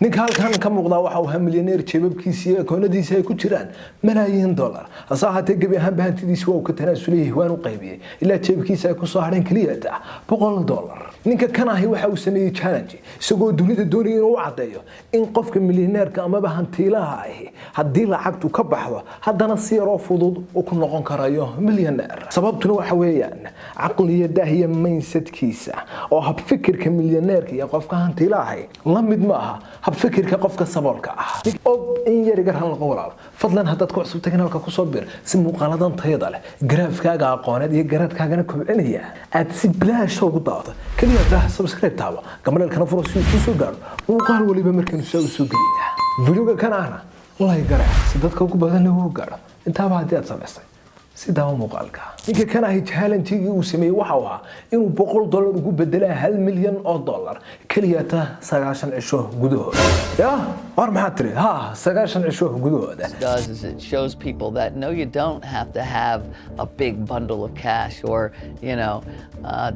Ninka halkan ka muuqdaa waxa uu ahaa milyaneer jeebabkiisa iyo akoonadiisa ay ku jiraan malaayiin dollar. Hase ahaatee, gebi ahaanba hantidiisi waa uu ka tanaasulay, waan u qaybiyey, ilaa jeebkiisa ay kusoo hadheen keliyata $100. Ninka kan ahi waxa uu sameeyey challenge, isagoo dunida doonaya inuu u caddeeyo in qofka milyaneerka amaba hantiilaha ahi haddii lacagtu ka baxdo, haddana si yaroo fudud uu ku noqon karayo milyaneer. Sababtuna waxa weeyaan caqliyadaah iyo mindsetkiisa oo habfikirka milyaneerka iyo qofka hantiilaha ahi la mid ma aha habfikirka qofka saboolka ah. Og in yar iga ran noqon, walaal, fadlan haddaad ku cusubtay kanaalka, kusoo bir si muuqaaladan tayada leh, garaafkaaga aqooneed iyo garaadkaagana kobcinaya aad si bilaasha ugu daawato. Keliya taa subscribe taabo, gambaleelkana furo si uu kuu soo gaadho muuqaal waliba markaynu saa u soo gelina. Videoga kan ahna like garee si dadka ugu badan lagu gaadho. Intaaba haddii aad samaysay, si daawo muuqaalka. Ninka kan ahi challenge-gii uu sameeyey waxa uu ahaa inuu $100 ugu bedelaa $1 milyan keliyata 90 cisho gudahooda. Ya war, maxaa tiri? Ha, 90 cisho gudahooda. Does is it shows people that no, you don't have to have a big bundle of cash or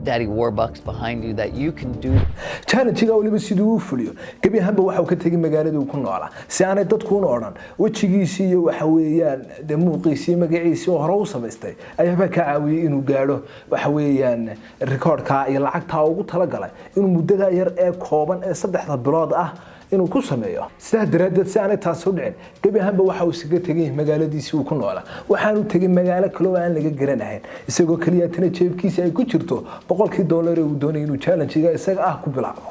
Daddy Warbucks behind you, that you can do Challenge-ga waliba siduu u fuliyo, gebi ahaanba waxa uu ka tegay magaaladii uu ku noolaa, si aanay dadku una odhan wejigiisii iyo waxa weeyaan dee muuqiisii iyo magaciisii oo hore u samaystay ayaabaa ka caawiyey inuu gaadho waxa weeyaan rikoodhka iyo lacagtaa ugu talagalay inuu muddada yar ee kooban ee 3da bilood ah inuu ku sameeyo. Sidaa daraaddeed, si aanay taasi u dhicin, gebi ahaanba waxa uu isaga tegay magaaladiisii uu ku noolaa, waxaanu tegay magaalo kale oo aan laga garanahayn, isagoo keliya tana jeebkiisa ay ku jirto $100-kii ee uu doonayay inuu challenge-ga isaga ah ku bilaabo.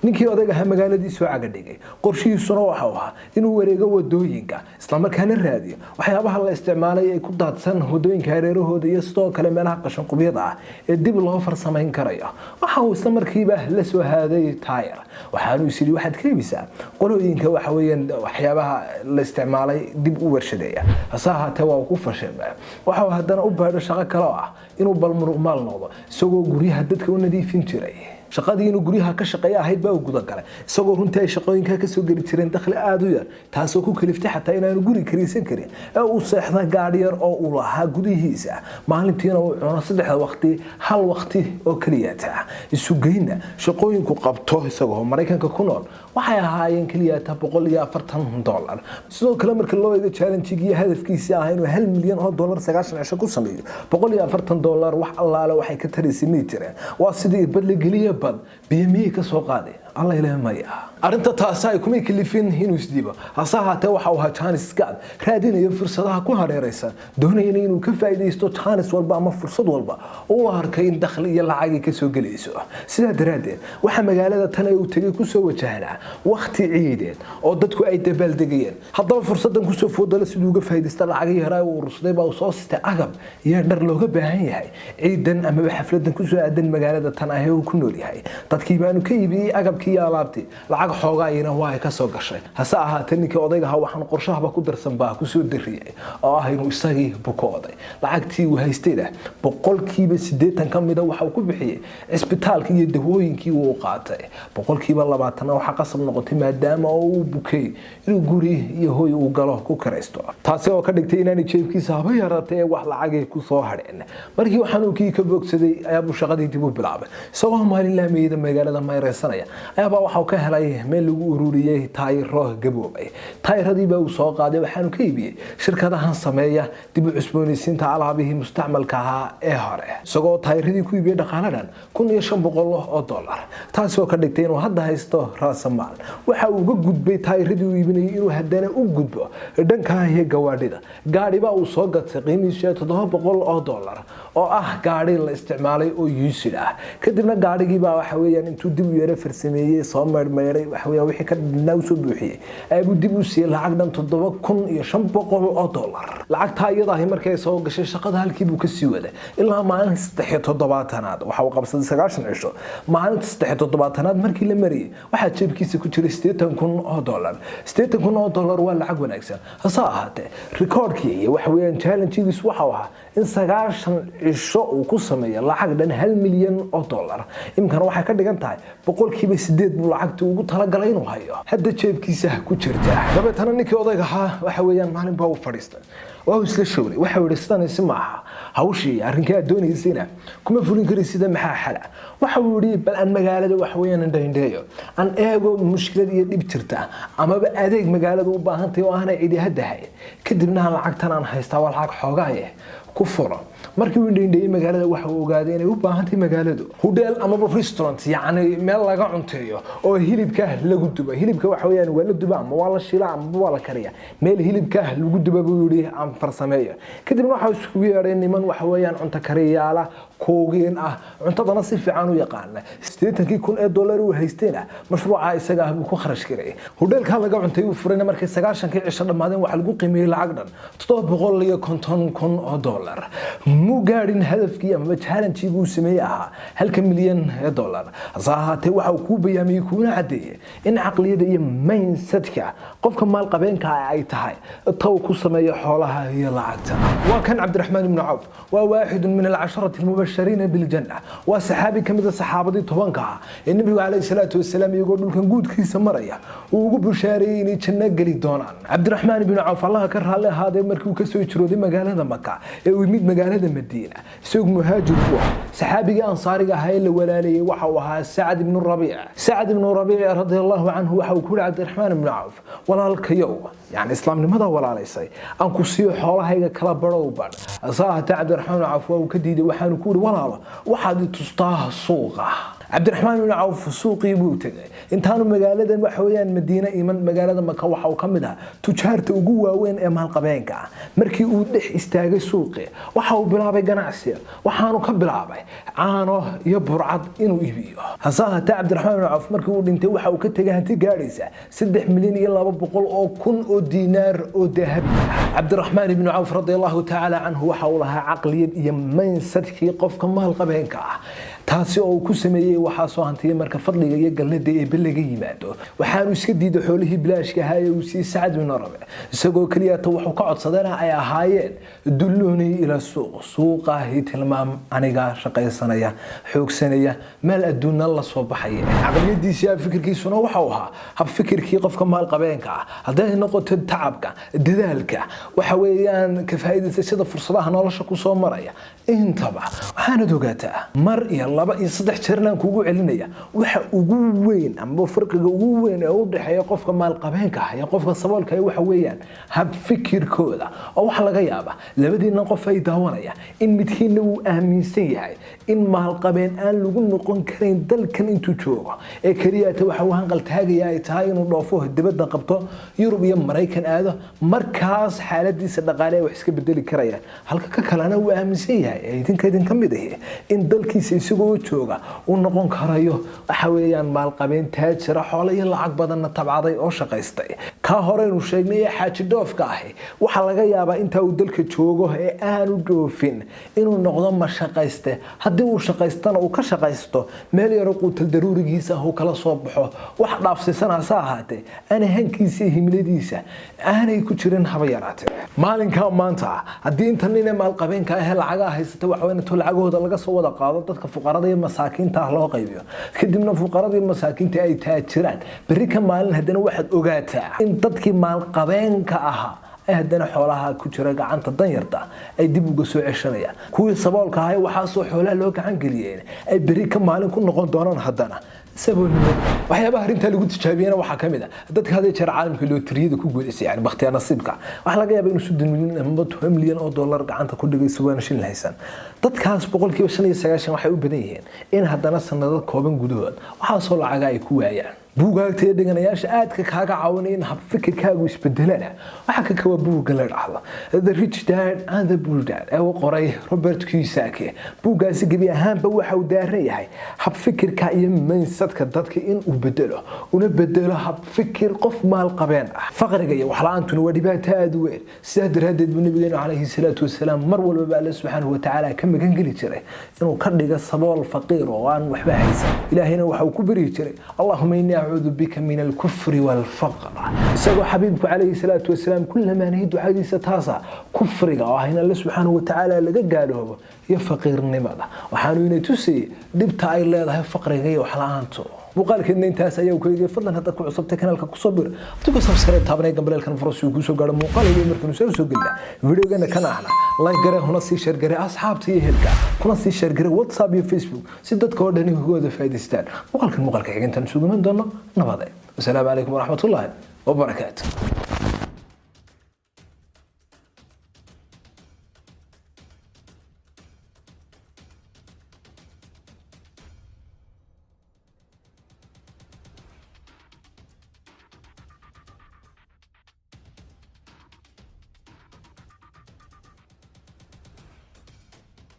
Ninkii odayga ahaa magaaladiisuu caga dhigay. Qorshihiisuna waxau ahaa inuu wareego wadooyinka, islamarkaana raadiyo waxyaabaha la isticmaalay ay ku daadsan wadooyinka hareerahooda iyo sidoo kale meelaha qashinqubyada ah ee dib loo farsamayn karayo. Waxa uu isla markiiba la soo haaday taayar, waxaanu is yidhi waxaad ka iibisaa qolooyinka waxa weeyaan waxyaabaha la isticmaalay dib u warshadeeya. Hase ahaatee, waa uu ku fashilmay. Waxa uu haddana u baadho shaqo kale oo ah inuu bal muruqmaal noqdo, isagoo guryaha dadka u nadiifin jiray. Shaqadii inuu guryaha ka shaqeeya ahayd baa uu gudagalay, isagoo runtii ay shaqooyinka kasoo geli jireen dakhli aada u yar, taasoo ku kaliftay xataa inaanu guri kariisan karin ee uu seexda gaadhi yar oo uu lahaa gudihiisa, maalintiina uu cuno saddexda waqti hal waqti oo keliyata. Isugeynna shaqooyinku qabto isagoo Maraykanka ku nool waxay ahaayeen keliyata $140. Sidoo kale, marka loo eego challenge-gii hadafkiisii ah inuu $1 milyan 90 cisho ku sameeyo, $140 wax allaale waxay ka taraysay may jireen. Waa sidii bad la geliya bad biyo miyey ka soo qaaday? Alla ilaah, maya. Arrinta taasi ay kumay kalifin inuu isdiibo. Hase ahaatee, waxa uu ahaa chance gaad raadinaya fursadaha ku hareeraysan, doonayana inuu ka faa'iidaysto chance walba ama fursad walba oo u arkay in dakhli iyo lacag ay kasoo gelayso. Sidaa daraaddeed, waxaa magaalada tan ee uu tegay kusoo wajahnaa wakhti ciideed oo dadku ay dabaaldegayeen. Haddaba fursadan kusoo foodala siduu uga faa'iidaysta lacagihii hore uu urursaday baa uu soo sitay agab iyo dhar looga baahan yahay ciidan amaba xafladan kusoo aadan magaalada tan ah ee uu ku nool yahay. Dadkii baanu ka iibiyey agabkii iyo alaabtii, lacag xoogaayina waa ay ka soo gashay. Hase ahaatee, ninkii odayga ahaa waxaan qorshahaba ku darsan baa kusoo dariyay oo ah inuu isagii bukooday. Lacagtii uu haystayna 80% ka mida waxa uu ku bixiyey cisbitaalkii iyo dawooyinkii uu qaatay. 20%-na waxaa qasab noqotay, maadaama oo uu bukay, inuu guri iyo hoy uu galo ku kiraysto, taasi oo ka dhigtay inaanay jeebkiisa haba yaratay ee wax lacagay kusoo hadheen. Markii xanuunkii ka bogsaday ayaabuu shaqadii dib u bilaabay. Isagoo maalin laamiyada magaalada mayreysanaya ayaabaa waxau ka helay meel lagu ururiyey taayiro gaboobay. Taayiradii baa uu soo qaaday, waxaanu ka iibiyey shirkadahan sameeya dib u cusboonaysiinta alaabihii mustacmalka ahaa ee hore, isagoo taayiradii ku iibiyey dhaqaale dhan $1500, taasi oo ka dhigtay inuu hadda haysto raasamaal. Waxa uu uga gudbay taayiradii uu iibinayay inuu haddana u gudbo dhanka iyo gawaadhida. Gaadhi baa uu soo gatay qiimihiisu yahay $700 oo ah gaadhi la isticmaalay oo used ah. Kadibna gaadhigii baa waxa weeyaan intuu dib u yara farsameeyey, soo meydhmeydhay, waxa weeyaan wixii ka dhinaa usoo buuxiyey, ayuu dib u siiyey lacag dhan $7500. Lacagtaa iyada ahi markay soo gashay, shaqada halkii buu kasii waday ilaa maalinta 73aad. Waxa uu qabsaday 90 cisho. Maalinta 73aad markii la marayay, waxaa jeebkiisa ku jiray $80,000. $80,000 waa lacag wanaagsan. Hase ahaatee, rikoodhkii iyo waxa weeyaan challenge-giisu waxau ahaa in 90 cisho uu ku sameeyo lacag dhan $1 milyan. Iminkana waxay ka dhigan tahay 80%. 8 buu lacagtii ugu talagalay inuu hayo hadda jeebkiisa ku jirta. Dabeetana ninkii odayga ahaa waxa weeyaan maalin baa u fadhiistay, waa uu isla showray. Waxa uu yidhi, "Sidan isi maaha hawshii, arrinkii aad doonaysayna kuma fulin kari sida, maxaa xala?" Waxa uu yidhi, "Bal aan magaalada waxa weeyaan indhaindheeyo, aan eego mushkilad iyo dhib jirta amaba adeeg magaalada u baahantahay oo aanay cidi hadda hayn, kadibna aan lacagtan aan haystaa, waa lacag xoogaaye, ku furo." Markii uu indhaindheeyey magaalada, waxa uu ogaaday inay u baahantahay magaaladu hudheel amaba restaurant, yacni meel laga cunteeyo oo hilibka lagu duba. Hilibka waxa weeyaan waa la duba ama waa la shiila ama waa la kariya. Meel hilibka lagu duba buu yidhi aan farsameeyo. Kadibna waxa isugu yeedhay niman waxa weeyaan cunto kariyaala koogeen ah, cuntadana si fiican u yaqaana. 80-kii kun ee dollar uu haystayna mashruuca isaga ah buu ku kharash garay. Hudheelkaa laga cuntay uu furayna markay 90-kii cisho dhammaadeen, waxaa lagu qiimeeyey lacag dhan 750,000 oo dollar. Muu gaadhin hadafkii amaba challenge uu sameeyey ahaa halka milyan ee dollar. Hase ahaatee, waxa uu kuu bayaamiyey kuuna caddeeyey in caqliyada iyo mindsetka qofka maalqabeenka ah ay tahay ta uu ku sameeyo xoolaha iyo lacagta. Waa kan Cabdiraxmaan ibnu Cawf, waa waaxidun min alcasharati almubashariina biljanna, waa saxaabi ka mid a saxaabadii 10-ka ah ee Nebigu calayhi salaatu wasalaam iyagoo dhulkan guudkiisa maraya uu ugu bushaareeyey inay janno geli doonaan. Cabdiraxmaan ibnu Cawf, Allaha ka raalli ahaadee, markii uu kasoo hijrooday magaalada Maka ee uu yimid magaalada Madiina, isagoo muhaajir ku ah, saxaabigii ansaariga ahaa ee la walaaleeyey waxa uu ahaa Sacad ibnu Rabiic. Sacad ibnu Rabiic radia Allahu canhu waxa uu ku yihi Cabdiraxmaan ibnu Cawf, "Walaalkayow, yani islaamnimada walaalaysay, aan ku siiyo xoolahayga kala badhow badh." Hase ahaatee, Cabdiraxmaan ibnu Cawf waa uu ka diiday. Waxaanu ku yihi, "Walaalo, waxaad i tustaa suuqa." Cabdiraxmaan ibnu Cawf suuqii buu tegay. Intaanu magaaladan waxa weeyaan Madiine iman, magaalada Maka waxa uu ka mid ahaa tujaarta ugu waaweyn ee maalqabeenka ah. Markii uu dhex istaagay suuqii, waxa uu bilaabay ganacsi. Waxaanu ka bilaabay caano iyo burcad inuu iibiyo. Hase ahaatee, Cabdiraxmaan ibnu Cawf markii uu dhintay, waxa uu ka tegay hanti gaadhaysa 3,200,000 oo diinaar oo dahabi ah. Cabdiraxmaan ibnu Cawf radi Allahu tacaala canhu waxa uu lahaa caqliyad iyo mindsetkii qofka maalqabeenka ah, taasi oo uu ku sameeyey waxaa soo hantiyay. Marka fadliga iyo gallada eebbe laga yimaado, waxaanu iska diiday xoolihii bilaashka ahaa ee uu siiyey Sacad bin Rabiic, isagoo keliyata wuxuu ka codsadana ay ahaayeen, "Dulluunii ila suuq, suuqaahi tilmaam, aniga shaqaysanaya, xoogsanaya, maal adduunna la soo baxaya." Caqliyadiisi iyo fikirkiisuna waxa uu ahaa hab fikirkii qofka maalqabeenka ah, hadday noqoto tacabka, dadaalka, waxa weeyaan ka faa'iidaysashada fursadaha nolosha kusoo maraya intaba. Waxaanad ogaataa, mar iyo laba iyo saddex jeernaan kugu celinaya, waxa ugu weyn ama farqiga ugu weyn ee u dhexeeya qofka maalqabeenka ah iyo qofka saboolka ah waxa weeyaan hab fikirkooda. Oo waxa laga yaabaa labadiina qof ay daawanaya in midkiina uu aaminsan yahay in maalqabeen aan lagu noqon karayn dalkan intuu joogo, ee keliyata waxa uu hanqal taagaya ay tahay inuu dhoofo, dibadda qabto, Yurub iyo Maraykan aado, markaas xaaladiisa dhaqaale ay wax iska bedeli karayaan, halka ka kalena uu aaminsan yahay ee idinka idinka mid ahi in dalkiisa isagoo jooga uu noqon karayo waxa weeyaan maalqabeen taajira, xoolo iyo lacag badanna tabcaday oo shaqaystay. Kaa horeynu sheegnay ee xaaji dhoofka ahi waxaa laga yaabaa intaa uu dalka joogo ee aanu dhoofin inuu noqdo ma shaqayste. Haddii uu shaqaystana, uu ka shaqaysto meel yaro quutal daruurigiisa ah uu kala soo baxo, wax dhaafsiisan. Hase ahaatee, aan hankiisa iyo himiladiisa aanay ku jirin haba yaraatee. Maalinka maanta haddii inta nin ee maalqabeenka ah ee lacagaha haysata waxa weyn intuu lacagahooda laga soo wada qaado dadka fuqarada iyo masaakiinta ah loo qaybiyo, kadibna fuqarada iyo masaakiinta ay taajiraan berri ka maalin, haddana waxaad ogaataa in dadkii maalqabeenka ahaa ay haddana xoolaha ku jira gacanta danyarta ay dib uga soo ceshanayaan. Kuwii saboolka ahay waxaasoo xoolaha loo gacan geliyeen ay berri ka maalin ku noqon doonaan haddana saboolnimada. Waxyaabaha arrintaa lagu tijaabiyena waxaa ka mid ah dadka had iyo jeer caalamka lootariyada ku guuleystay, yani bakhtiyaa nasiibka. Waxaa laga yaabaa inuu 30 milyan ama 10 milyan oo dollar gacanta ku dhigay isagoon shilin haysan. Dadkaas 95% waxay u badan yihiin in haddana sanado kooban gudahood waxaasoo lacaga ay ku waayaan. Buugaagta iyo dhiganayaasha aadka kaaga caawinaya in habfikirkaagu isbedelana waxaa ka kawa buugga la dhahdo The Rich Dad and the Poor Dad ee uu qoray Robert Kiyosaki. Buuggaasi gebi ahaanba waxa uu daaran yahay habfikirka iyo mindsetka dadka in uu bedelo, una bedelo habfikir qof maalqabeen ah. Faqriga iyo waxla-aantuna waa dhibaato aada u weyn. Sidaa daraaddeed buu Nabigeenu calayhi salaatu wasalaam mar walbaba Alle subxaanahu watacaala ka magan geli jiray inuu ka dhigo sabool faqiir oo aan waxba haysan. Ilaahayna waxa uu ku baryi jiray, "Allahuma innii acuudu bika min alkufri waalfaqr," isagoo xabiibku calayhi salaatu wasalaam ku lamaanayay ducadiisa taasa kufriga oo ah in Alle subxaanahu watacaala laga gaaloobo iyo faqiirnimada. Waxaanu inay tusayay dhibta ay leedahay faqriga iyo waxla-aantu. Muuqaalkeedna intaas ayaa ku eegay. Fadlan haddaad ku cusubtay kanaalka, kusoo bir adigoo subscribe taabanaya, gambaleelkan furo si uu kuusoo gaadho muuqaal waliba markaanu soo gelina. Videogana kan ahna like gare, huna sii share gare asxaabta iyo ehelka, kuna sii share gare WhatsApp iyo Facebook si dadka oo dhani uga wada faa'iidaystaan. Muuqaalkan muuqaalka xigintan isugu iman doono, nabade. Wasalaamu calaykum waraxmatullaahi wabarakaatu.